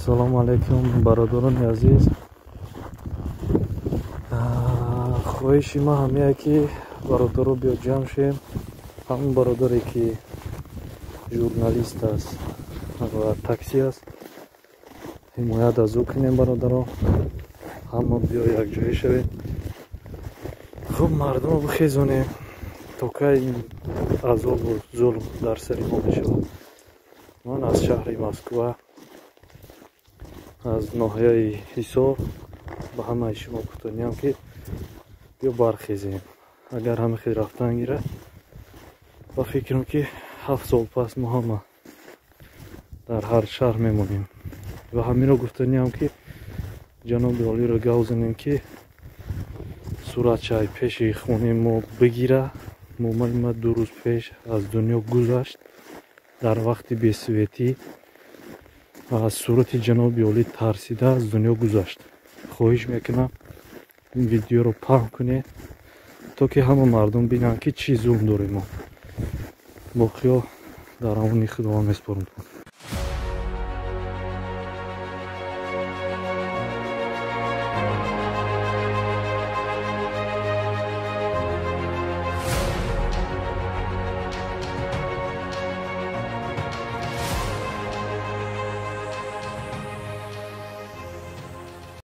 Ассалому алайкум, бародарони азиз. Хоҳиши ман ҳамее, ки бародаро биё ҷамъ шем. Ҳамон бародаре, ки журналист аст ва такси аст, ҳимоят аз ӯ кунем. Бародаро, ҳама биё якҷоя шавем. Хуб, мардумо бихезонем. То кай ин азобу зулм дар сари мо мешавад? Ман аз шаҳри Москва, аз ноҳияи Ҳисор ба ҳамаи шумо гуфтаниям, ки биё бархезем. Агар ҳама хел рафтан гирад, ба фикрам, ки 7 сол пас мо ҳама дар ҳар шаҳр мемонем. Ва ҳаминро гуфтаниям, ки ҷаноби олиро гав занем, ки суратчаи пеши хонаи мо бигира. Момаи ма 2 рӯз пеш аз дунё гузашт дар вақти бесветӣ. Аз сурати ҷаноби олӣ тарсида аз дунё гузашт. Хоҳиш мекунам, ин видеоро паҳн кунед, то ки ҳама мардум бинанд, ки чӣ зулм дорем мо. Боқиё дар амони Худованд месупорам.